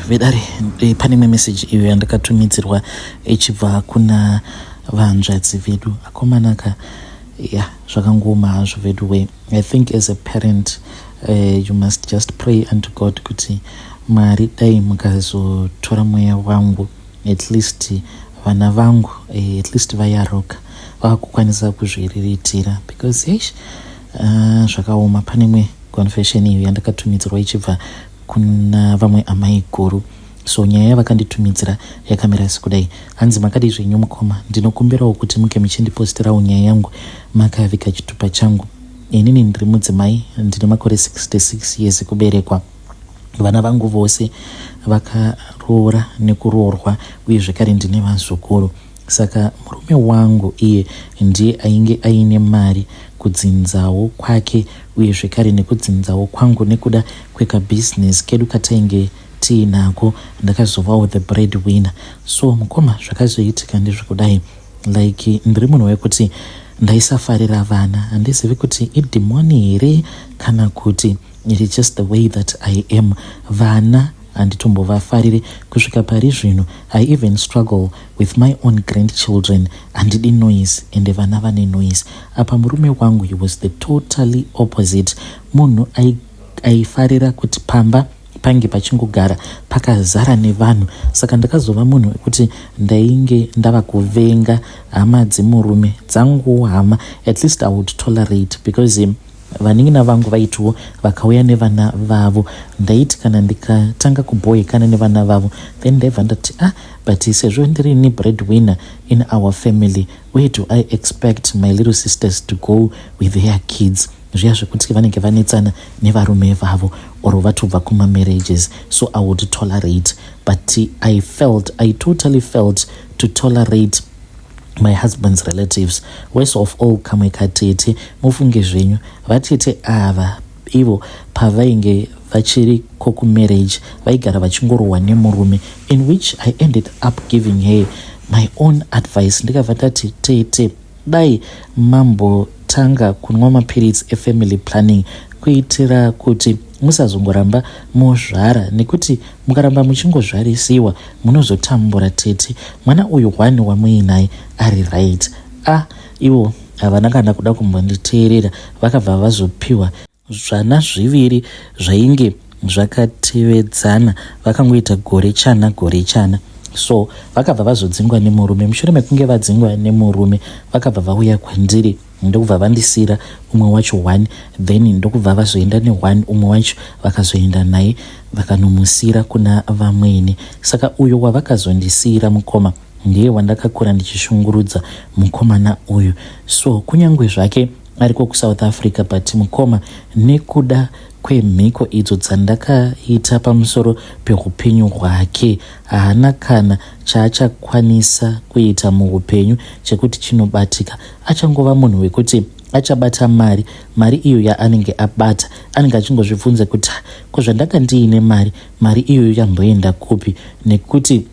Vedare, pane imwe meseji iyo yandakatumidzirwa ichibva kuna vanzvadzi vedu. Akomanaka, ya, zvakangooma hazvo vedu we. I think as a parent, you must just pray unto God kuti Mwari, dai mukazotora mweya wangu, at least vana vangu, at least vayaruka, vakukwanisa kuzviriritira, because eish, zvakaoma. Pane imwe confession iyo yandakatumidzirwa ichibva kuna vamwe amai guru. So nyaya yavakanditumidzira yakamira sekudai. Hanzi, "Makadi zvenyu mukoma? Ndinokumbirawo kuti muke muchindipostirawo nyaya yangu makavika chitupa changu. Inini ndiri mudzimai, ndine makore 66 years ekuberekwa. Vana vangu vose vakaroora nekuroorwa, uye zvekare ndine vazukuru. Saka murume wangu iye ndiye ainge aine mari kudzinzawo kwake, uye zvekare nekudzinzawo kwangu. Nekuda kwekabhizinesi kedu katainge tiinako, ndakazovawo the bread winner. So mukoma, zvakazoitika ndezvekudai, like ndiri munhu wekuti ndaisafarira vana. Handizivi kuti idhimoni here kana kuti it is just the way that I am. Vana handitombovafariri kusvika pari zvino. I even struggle with my own grandchildren. Handidi noise, ende vana vane noise. Apa murume wangu, he was the totally opposite. Munhu aifarira kuti pamba pange pachingogara pakazara nevanhu. Saka ndakazova munhu wekuti ndainge ndava kuvenga hama dzemurume. Dzanguwo hama, at least I would tolerate, because vanin'ina vangu vaitiwo vakauya nevana vavo, ndaiti kana ndikatanga kubhoekana nevana vavo, then ndaibva ndati, 'Ah, but sezvo ndirini bread winner in our family, where do I expect my little sisters to go with their kids?' Zviya zvekuti vanenge vanetsana nevarume vavo or vatobva kumamarriages. So I would tolerate, but I totally felt to tolerate my husband's relatives. Worst of all, kamwe katete, mufunge zvenyu, vatete ava ivo pavainge vachiri kokumarriage vaigara vachingorohwa nemurume, in which I ended up giving her my own advice. Ndikabva ndati, 'Tete, dai mambotanga kunwa mapiritsi efamily planning kuitira kuti musazongoramba mozvara, nekuti mukaramba muchingozvarisiwa munozotambura. Tete, mwana uyu one wamuinaye ari right.' A, ivo havana kana kuda kumbonditeerera. Vakabva vazopiwa zvana zviviri zvainge zvakatevedzana, vakangoita gore chana, gore chana. So vakabva vazodzingwa nemurume. Mushure mekunge vadzingwa nemurume, vakabva vauya kwandiri, ndokubva vandisiyira umwe wacho one, then ndokubva vazoenda neone. Umwe wacho vakazoenda naye, vakanomusiyira kuna vamwene. Saka uyo wavakazondisiyira, mukoma, ndiye wandakakura ndichishungurudza, mukomana uyu. So kunyange zvake ariko kuSouth Africa, but mukoma, nekuda kwemhiko idzo dzandakaita pamusoro peupenyu hwake, haana kana chaachakwanisa kuita muupenyu chekuti chinobatika. Achangova munhu wekuti achabata mari. Mari iyo yaanenge abata, anenge achingozvibvunza kuti, 'Ko zvandanga ndiine mari, mari iyoyo yamboenda kupi?' Nekuti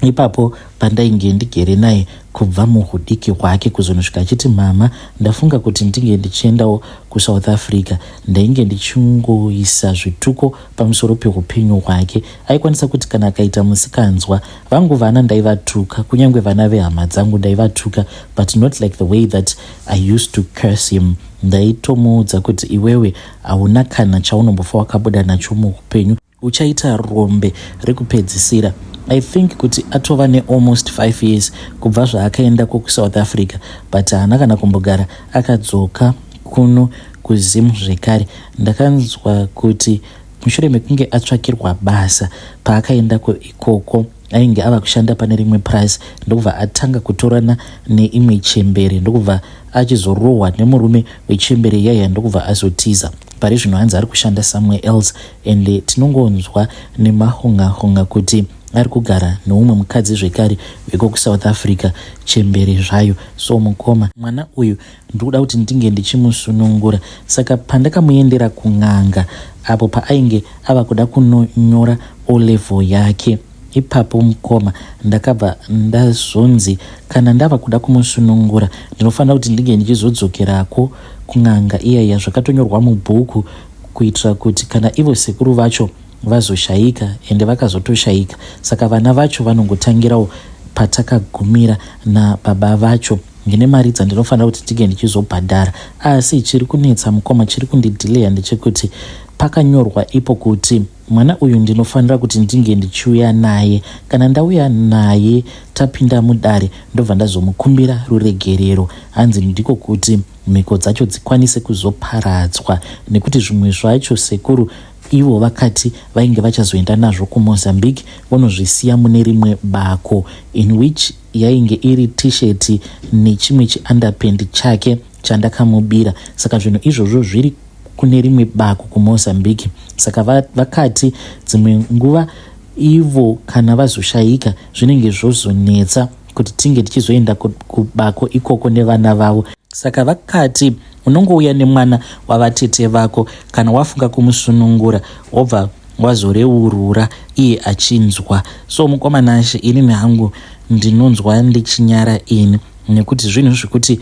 ipapo pandainge ndigere naye kubva muhudiki hwake kuzonosvika achiti, 'Mama, ndafunga kuti ndinge ndichiendawo kuSouth Africa,' ndainge ndichingoisa zvituko pamusoro peupenyu hwake. Aikwanisa kuti kana akaita musikanzwa, vangu vana ndaivatuka, kunyange vana vehama dzangu ndaivatuka, but not like the way that I used to curse him. Ndaitomuudza kuti, 'Iwewe hauna kana chaunombofa wakabuda nacho muupenyu, uchaita rombe rekupedzisira.' I think kuti atova nealmost 5 years kubva zvaakaenda kuSouth Africa, but haana kana kumbogara akadzoka kuno kuZimu zvekare. Ndakanzwa kuti mushure mekunge atsvakirwa basa paakaendako ikoko, ainge ava kushanda pane rimwe purazi, ndokubva atanga kutorana neimwe chembere, ndokubva achizorohwa nemurume wechembere iyaya, ndokubva azotiza. Pari zvino hanzi ari kushanda somewhere else, and tinongonzwa nemahunga-hunga kuti ari kugara neumwe mukadzi zvekare weko kuSouth Africa, chembere zvayo. So mukoma, mwana uyu ndikuda kuti ndinge ndichimusunungura. Saka pandakamuendera kun'anga apo paainge ava kuda kunonyora O level yake, ipapo mukoma, ndakabva ndazonzi kana ndava kuda kumusunungura, ndinofanira kuti ndinge ndichizodzokerako kun'anga iyaiya, zvakatonyorwa mubhuku, kuitira kuti kana ivo sekuru vacho Vazoshayika, ende vakazotoshayika, saka vana vacho vanongotangirawo patakagumira nababa vacho. Ndine mari dzandinofanira kuti ndinge ndichizobhadhara, asi chiri kunetsa, mukoma, chiri kundidhileya ndechekuti pakanyorwa ipo kuti mwana uyu ndinofanira kuti ndinge ndichiuya naye. Kana ndauya naye, tapinda mudare, ndobva ndazomukumbira ruregerero. Hanzi ndiko kuti mhiko dzacho dzikwanise kuzoparadzwa, nekuti zvimwe zvacho sekuru ivo vakati vainge vachazoenda nazvo kuMozambique, vonozvisiya mune rimwe bako, in which yainge iri T-shirt nechimwe chiunderpant chake chandakamubira. Saka zvinhu izvozvo zviri kune rimwe bako kuMozambique. Saka vakati dzimwe nguva ivo kana vazoshayika, zvinenge zvozonetsa kuti tinge tichizoenda kubako ikoko nevana vavo. Saka vakati unongouya nemwana wavatete vako kana wafunga kumusunungura, wobva wazoreurura iye achinzwa. So mukoma Nashe, inini hangu ndinonzwa ndichinyara ini, nekuti zvinhu zvekuti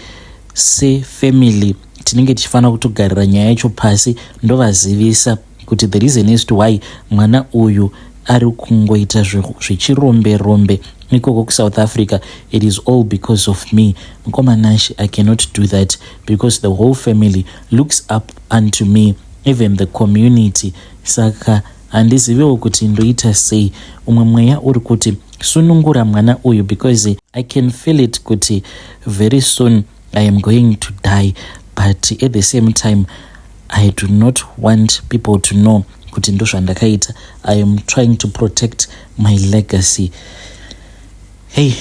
sefamily tinenge tichifanira kutogarira nyaya yacho pasi, ndovazivisa kuti the reason is to why mwana uyu ari kungoita zvechirombe rombe ikoko kuSouth Africa, it is all because of me. Mukoma Nash, I cannot do that because the whole family looks up unto me, even the community. Saka handiziviwo kuti ndoita sei. Umwe mweya uri kuti sunungura mwana uyu, because I can feel it kuti very soon I am going to die, but at the same time I do not want people to know kuti ndozvandakaita. I am trying to protect my legacy. Hey,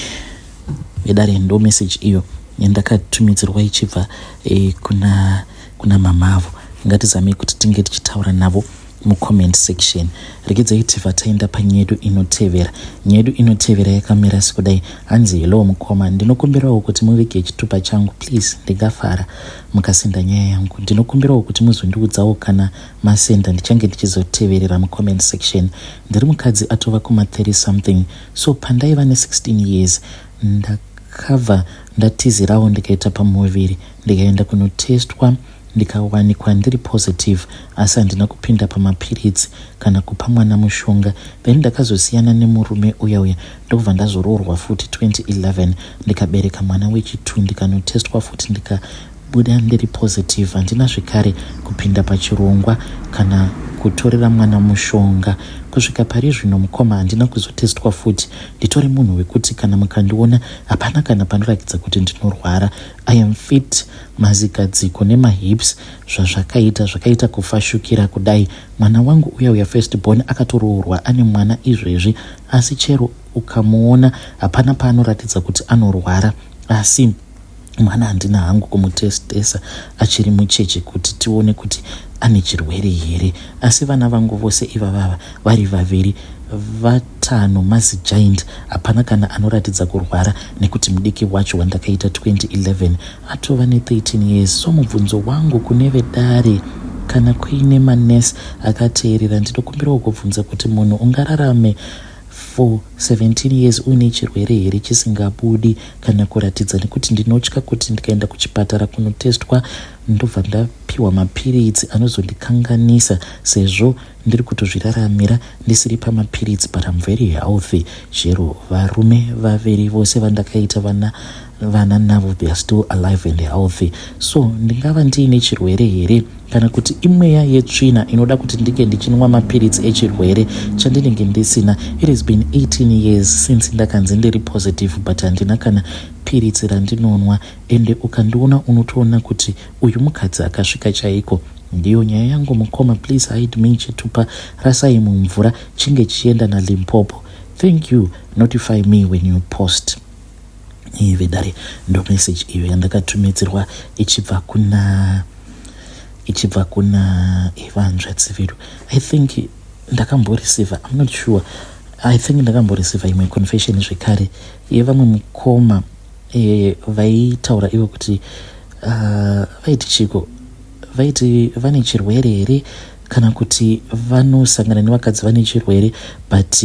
vedare, ndo message iyo yandakatumidzirwa ichibva kuna mamavo. Ngatizamei kuti tinge tichitaura navo mucomment section. Regedzai tibva taenda panyaya yedu inotevera. Nyaya yedu inotevera yakamira sekudai. Hanzi, "Hello mukoma, ndinokumbirawo kuti muvige chitupa changu, please. Ndingafara mukasenda nyaya yangu. Ndinokumbirawo kuti muzondiudzawo kana masenda, ndichange ndichizoteverera mucomment section. Ndiri mukadzi atova kuma30 something. So pandaiva ne16 years ndakabva ndatizirawo, ndikaita pamuviri, ndikaenda kunotestwa, ndikawanikwa ndiri positive, asi handina kupinda pamapiritsi kana kupa mwana mushonga. Then ndakazosiyana nemurume uya uya, ndokubva ndazoroorwa futi 2011, ndikabereka mwana wechi2, ndikanotestwa futi, ndikabuda ndiri positive. Handina zvekare kupinda pachirongwa kana kutorera mwana mushonga. Kusvika pari zvino, mukoma, handina kuzotestwa futi. Nditori munhu wekuti kana mukandiona, hapana kana panoratidza kuti ndinorwara. I am fit, mazigadziko nemahips zvazvakaita zvakaita kufashukira kudai. Mwana wangu uya uya first born akatoroorwa, ane mwana izvezvi, asi chero ukamuona hapana paanoratidza kuti anorwara. Asi mwana handina hangu kumutestesa achiri mucheche kuti tione kuti ane chirwere here. Asi vana vangu vose ivavava vari vaviri, vatano, mazigiant, hapana kana anoratidza kurwara, nekuti mudiki wacho wandakaita 2011 atova ne13 years. So mubvunzo wangu kune vedare, kana kuine manesi akateerera, ndinokumbirawo kubvunza kuti munhu ungararame for 17 years uine chirwere here chisingabudi kana kuratidza? Nekuti ndinotya kuti ndikaenda kuchipatara kunotestwa, ndobva ndapiwa mapiritsi anozondikanganisa, sezvo ndiri kutozviraramira ndisiri pamapiritsi, but I'm very healthy. Chero varume vaviri vose vandakaita vana navo, they are still alive and healthy. So ndingava ndiine chirwere here, kana kuti imweya yetsvina inoda kuti ndinge ndichinwa mapiritsi echirwere chandinenge ndisina? It has been 18 years since ndakanzi ndiri positive, but handina kana piritsi randinonwa, ende ukandiona unotoona kuti uyu mukadzi akasvika chaiko. Ndiyo nyaya yangu, mukoma. Please hide me. Chitupa rasai mumvura, chinge chichienda naLimpopo. Thank you. Notify me when you post." Vedare, ndo message iyo yandakatumidzirwa ichibva kuna vanzvadzi vedu. I think ndakamboreceiva, I'm not sure, I think ndakamboreceiva imwe confession zvekare yevamwe mukoma vaitaura ivo kuti vaiti chiko, vaiti vane chirwere here, kana kuti vanosangana nevakadzi vane chirwere, but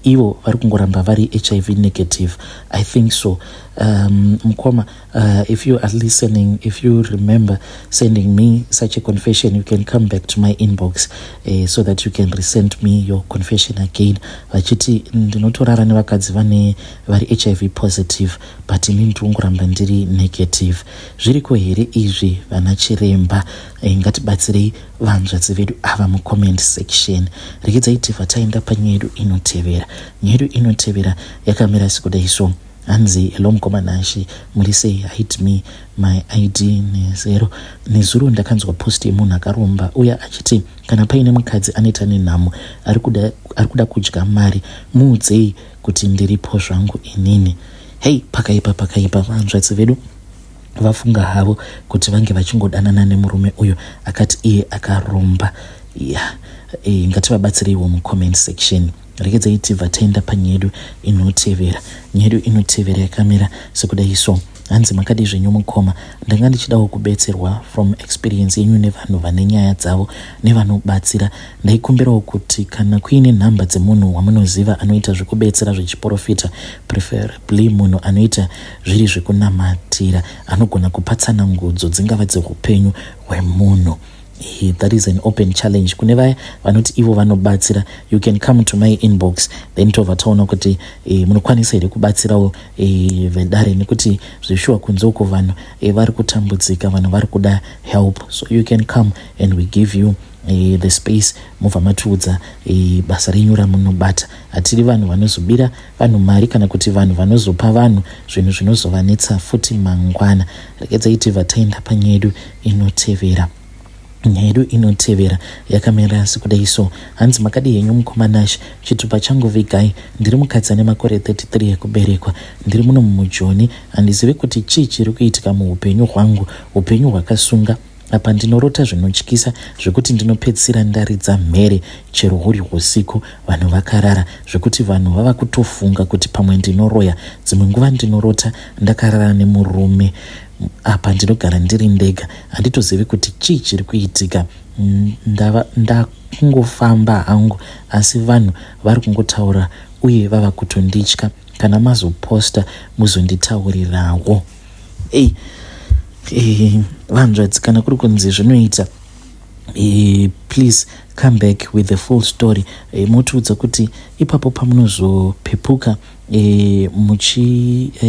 ivo vari kungoramba vari HIV negative, I think so. Mukoma, if you are listening, if you remember sending me such a confession, you can come back to my inbox so that you can resend me your confession again. Vachiti ndinotorara nevakadzi vane vari HIV positive, but inini ndiri ndiri negative. Zviriko here izvi, vana chiremba? Ngatibatsirei vanzvadzi vedu ava mucomment section. Regedzai tibva taenda panyaya yedu inotevera. Nyaya yedu inotevera yakamira sekudai so. Hanzi, "Hello mukoma Nashe, muri sei? Hide me my ID nezero. Nezuro ndakanzwa post yemunhu akaromba uya achiti kana paine mukadzi anoita nenhamo, ari kuda kudya mari, muudzei kuti ndiripo zvangu inini." Hei, pakaipa, pakaipa. Vanzvadzi vedu vafunga havo kuti vange vachingodanana nemurume uyu akati iye akaromba. Ya, ngativabatsireiwo mucomment section. Regedzai tibva taenda panyaya yedu inotevera. Nyaya yedu inotevera yakamira sekudai so. Hanzi, "Makadi zvenyu mukoma? Ndanga ndichidawo kubetserwa from experience yenyu nevanhu vane nyaya dzavo nevanobatsira. Ndaikumbirawo kuti kana kuine nhamba dzemunhu wamunoziva anoita zvekubetsera zvechiprofita, preferably munhu anoita zviri zvekunamatira, anogona kupa tsanangudzo dzingava dzeupenyu hwemunhu." That is an open challenge kune vaya vanoti ivo vanobatsira. You can come to my inbox, then tobva taona kuti munokwanisa here kubatsirawo vedare, nekuti zveshuwa kunze uko vanhu vari kutambudzika, vanhu vari kuda help. So you can come and we give you the space, mobva matiudza basa renyu ramunobata. Hatiri vanhu vanozobira vanhu mari kana kuti vanhu vanozopa vanhu zvinhu zvinozovanetsa futi mangwana. Regedzai tibva taenda panyaya yedu inotevera. Nyaya yedu inotevera yakamira sekudai so. Hanzi, "Makadi henyu mukoma Nashe? Chitupa changu vigai. Ndiri mukadzi ane makore 33 ekuberekwa. Ndiri muno mumujoni. Handizivi kuti chii chiri kuitika muupenyu hwangu. Upenyu hwakasunga apa. Ndinorota zvinotyisa zvekuti ndinopedzisira ndaridza mhere chero huri usiku vanhu vakarara, zvekuti vanhu vava kutofunga kuti pamwe ndinoroya. Dzimwe nguva ndinorota ndakarara nemurume. Apa ndinogara ndiri ndega. Handitozivi kuti chii chiri kuitika. Ndakungofamba hangu, asi vanhu vari kungotaura uye vava kutonditya. Kana mazoposta, muzonditaurirawo." Ei, vanzvadzi, kana kuri kunzi zvinoita, please come back with the full story. Motiudza kuti ipapo pamunozopepuka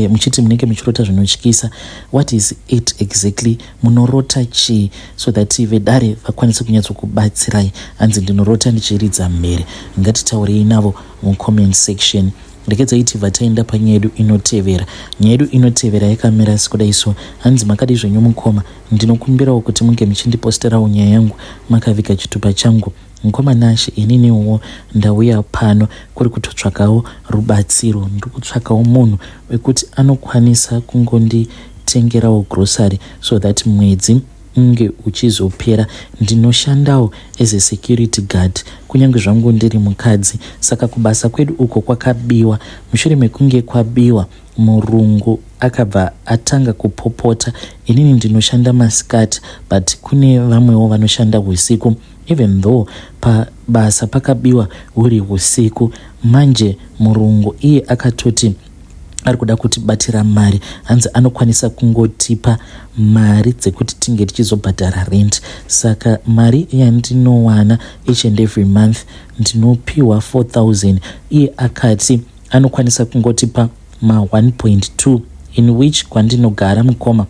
muchiti munenge muchirota zvinotyisa, what is it exactly? Munorota chii, so that vedare vakwanise kunyatsokubatsirai? Hanzi ndinorota ndichiridza mhere. Ngatitaurei navo mucomment section. Regedzai tibva taenda panyaya yedu inotevera. Nyaya yedu inotevera yakamira sekudai so. Hanzi, "Makadi zvenyu mukoma? Ndinokumbirawo kuti munge muchindiposterawo nyaya yangu makaviga chitupa changu. Mukoma Nashe, ininiwo ndauya pano kuri kutotsvakawo rubatsiro. Ndiri kutsvakawo munhu wekuti anokwanisa kungonditengerawo grocery so that mwedzi unge uchizopera. Ndinoshandawo as a security guard, kunyange zvangu ndiri mukadzi. Saka kubasa kwedu uko kwakabiwa. Mushure mekunge kwabiwa, murungu akabva atanga kupopota. Inini ndinoshanda masikati, but kune vamwewo vanoshanda usiku, even though pabasa pakabiwa huri usiku. Manje murungu iye akatoti ari kuda kutibatira mari. Hanzi anokwanisa kungotipa mari dzekuti tinge tichizobhadhara rent. Saka mari yandinowana each and every month, ndinopiwa 4000. Iye akati anokwanisa kungotipa ma1.2, in which kwandinogara, mukoma,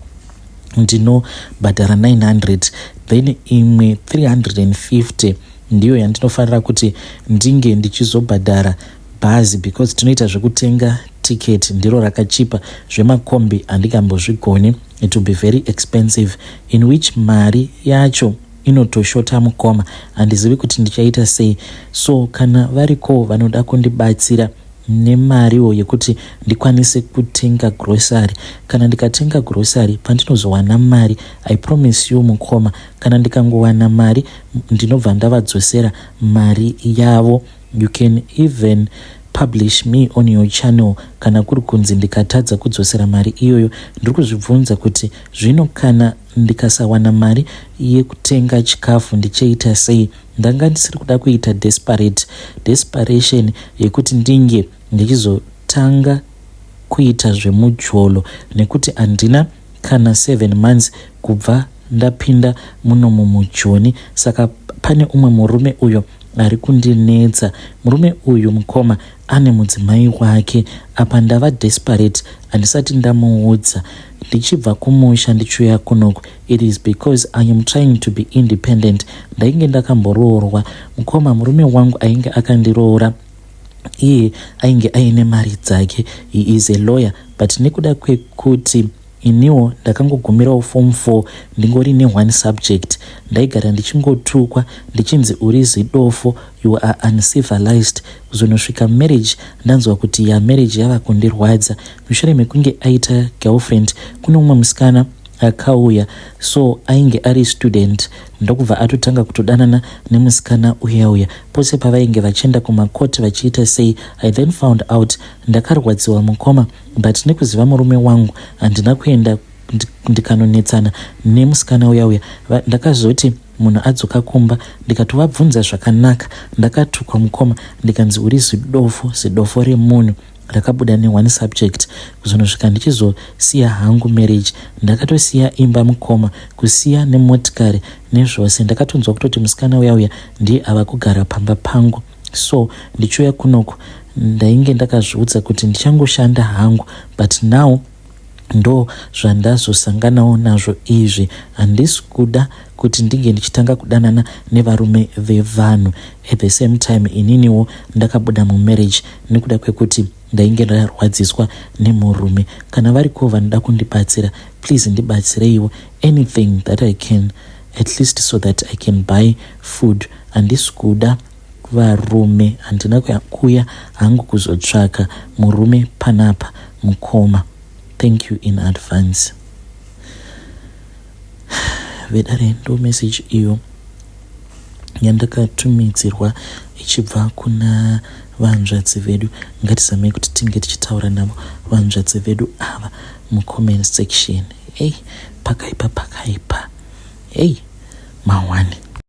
ndinobhadhara 900, then imwe 350 ndiyo yandinofanira kuti ndinge ndichizobhadhara bhazi, because tinoita zvekutenga tiketi, ndiro rakachipa. Zvemakombi handingambozvigoni, it will be very expensive, in which mari yacho inotoshota. Mukoma, handizivi kuti ndichaita sei. So kana variko vanoda kundibatsira nemariwo yekuti ndikwanise kutenga grocery, kana ndikatenga grocery, pandinozowana mari, I promise you mukoma, kana ndikangowana mari, ndinobva ndavadzosera mari yavo. You can even publish me on your channel kana kuri kunzi ndikatadza kudzosera mari iyoyo. Ndiri kuzvibvunza kuti zvino kana ndikasawana mari yekutenga chikafu, ndichaita sei? Ndanga ndisiri kuda kuita desperate, desperation yekuti ndinge ndichizotanga kuita zvemujolo nekuti handina kana 7 months kubva ndapinda munomu mujoni saka pane umwe murume uyo ari kundinetsa. Murume uyu mukoma ane mudzimai wake apa ndava desperate handisati ndamuudza. Ndichibva kumusha ndichiuya kunoku it is because I am trying to be independent. Ndainge ndakamboroorwa mukoma murume wangu ainge akandiroora iye ainge aine mari dzake he is a lawyer but nekuda kwekuti Iniwo ndakangogumirawo form 4 ndingori neone subject. Ndaigara ndichingotukwa ndichinzi uri zidofo you are uncivilized. Kuzonosvika marriage ndanzwa kuti ya marriage yava kundirwadza. Mushure mekunge aita girlfriend kune umwe musikana akauya so ainge ari student ndokubva atotanga kutodanana nemusikana uya uya pose pavainge vachienda kumakoti vachiita sei i then found out ndakarwadziwa mukoma but nekuziva murume wangu handina kuenda ndikanonetsana nemusikana uya uya ndakazoti munhu adzoka kumba ndikatovabvunza zvakanaka ndakatukwa mukoma ndikanzi uri zidofo zidofo remunhu rakabuda neone subject kuzonosvika ndichizosiya hangu marriage ndakatosiya imba mukoma kusiya nemotikari nezvose ndakatonzwa kutoti musikana uya uya ndiye ava kugara pamba pangu so ndichiuya kunoku ndainge ndakazviudza kuti ndichangoshanda hangu but now ndo zvandazosanganawo nazvo izvi handisi kuda kuti ndinge ndichitanga kudanana nevarume vevanhu at the same time ininiwo ndakabuda mumarriage nekuda kwekuti ndainge ndarwadziswa nemurume kana variko vanoda kundibatsira please ndibatsireiwo anything that i can at least so that i can buy food handisi kuda varume handina kuya hangu kuzotsvaka murume panapa mukoma thank you in advance vedare ndo message iyo yandakatumidzirwa ichibva kuna vanzvadzi vedu ngatizamei kuti tinge tichitaura navo vanzvadzi vedu ava mucomment section ei pakaipa pakaipa ei mahwani.